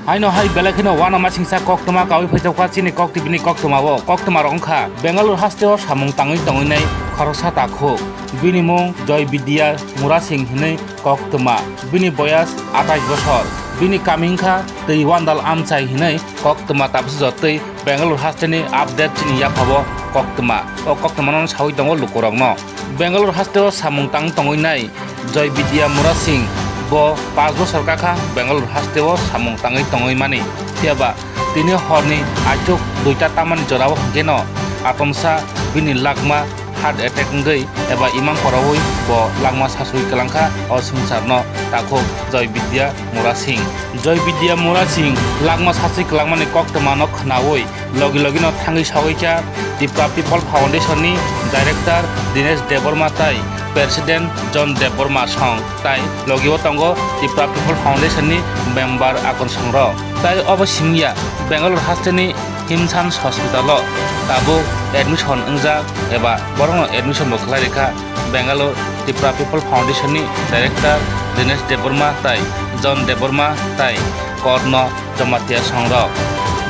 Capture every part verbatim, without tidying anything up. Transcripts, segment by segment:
Haino hai belai kheno uanamasingcha koktwma kaui phaijakha chini Kok T V ni koktwmao. Koktwma rok wngkha Bangalore hasteo samung tangwi tongwinai khoroksa takhuk. Bini mung Joy Vidya Murasing hinwi koktwma. Bini boyas atais bosor. Bini kami wngkha twi Wandal Amchai hinwi koktwma tabukhe jotwi Bangalore hasteni update chini yaphabo koktwma. O koktwmano saui tongo lukurokno. Bangalore hasteo samung tang tongwi nai Joy Vidya Murasing bo paanch bosor kakha Bangalore hasteo samung tangwi tongwi mani. Phiyaba tini horni aichuk duita tamani jorao hwnkhe no atomsa bini lakma heart attack wngwi eba imang koraui bo langma sasui kwlangkha o swngcharno takhuk Joy Vidya Murasing. Joy Vidya Murasing langma sasui kwlangmani koktwmano khnaui logi logino thangwi saui kha Tipra People Foundation ni Director Dinesh Debbarma tai President John Debbarma song tai logio tongo Tipra People Foundation ni member akonsong rok. Tai obo simiya Bangalore hasteni Himsans Hospital o tabuk admission wngjak eba borokno admission bo khlai rikha Bangalore Tipra People Foundation ni Director Dinesh Debbarma tai John Debbarma tai Korno Jamatia songrok.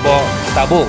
Bo tabuk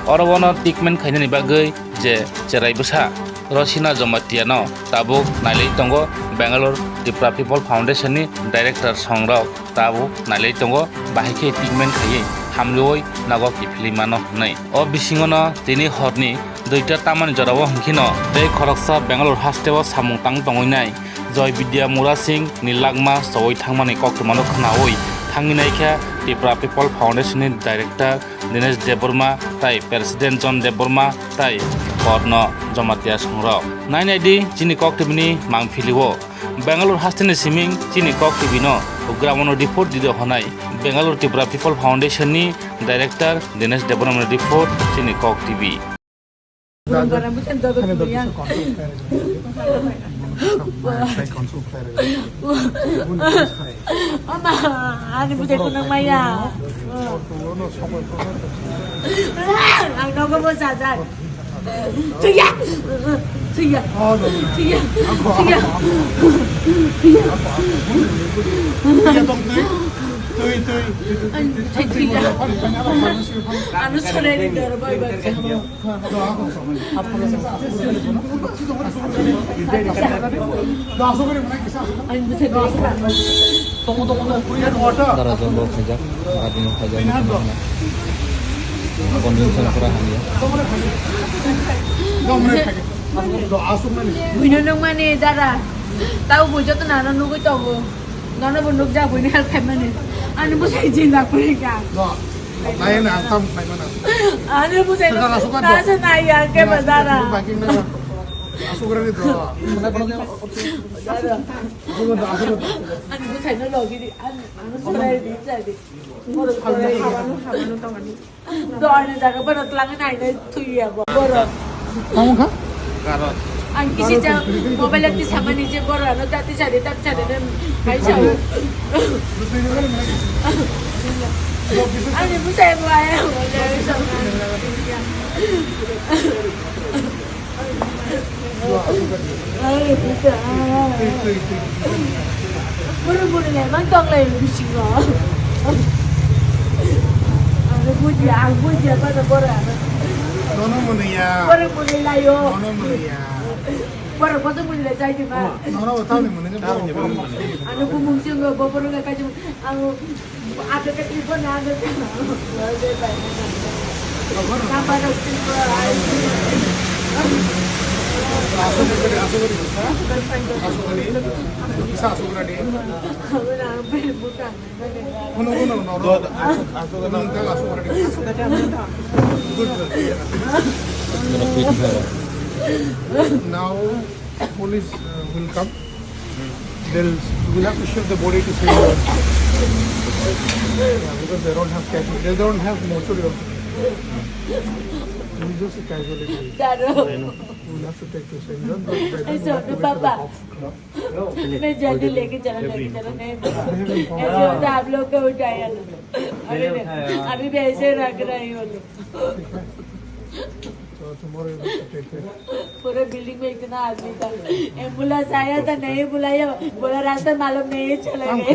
oro bono treatment khainani bagwi je cherai bwsa Rosina Jamatia no tabuk nailai tongo Bangalore Tipra People Foundation ni Director songrok tabuk nailai tongo bahai khe treatment khaiwi hamriui nogo kiphilwi mano hwnwi. O bisingo no tini horni duita tamani jorao hwnkhe no tei khoroksa Bangalore hasteo samung tang tongwi nai Joy Vidya Murasing ni lakma choui thangmani koktwmano khnaui thangwi naikha Tipra People Foundation ni Director Dinesh Debbarma tai President John Debbarma tai Korno Jamatia songrok. Nai nai di chini Kok T V ni mangpili o. Bangalore hasteni siming chini Kok T V no ugramono report dido honai Bangalore Tipra People Foundation ni Director Dinesh Debbarma ni report chini Kok T V. Ama, ani bujai kunang maya. Ang nogo bo jajak. Thwiya! Thwiya! Thwiya! Thwiya! Ano sorai ni dor bai bai. Dara jol bo khaijak, gari no khaijak, convention pura hamya. Buino nungmani dara, tau bui joto nano nugui tongo, nono bo nukjak buini help khaimani, ani bwsai jinjak puri ka. Nai na tam nai mana. Ani bwsai nasa nai ya ke ba dara. Asuk rani do. Dara. Ani bwsai no logi di, ani, ani bwsai di, bwsai di. Habano, habano tongani. Doaini jaga borok twlangwi nainai thwiya bo borok. Tamo kha? Ang kisi ja mobile ti samani je borok ano ta ti sari ta ti sari ne hai sao. Ani bwsai bo aya. Boro boro le man tong lai bisingo. Ang buji, ang buji apa na boro. Nono mwnwi ya. Boro boro lai yo. Nono mwnwi ya. Boro boro boro lai jai di ma. Nono tao ni mwnwi. Ano bumung singo boro boro lai kai ang. Now, police uh, will come. They'll, we'll have to shift the body to Saint John. Yeah, because they don't have casualty. They don't have mortuary also. We'll just say casualty. We'll have to take to Saint John. But they don't want to wait for the cops. मैं जल्दी लेके चला, लेके चला, नहीं। ऐसे होता है, आप लोग को उठाया लो। अभी, अभी भी ऐसे रख रही हो लोग। So tomorrow you have to take care. पूरे बिल्डिंग में इतना आदमी था, एम्बुलेंस आया था, नहीं बुलाया, बोला रास्ता मालूम नहीं है, चले गए।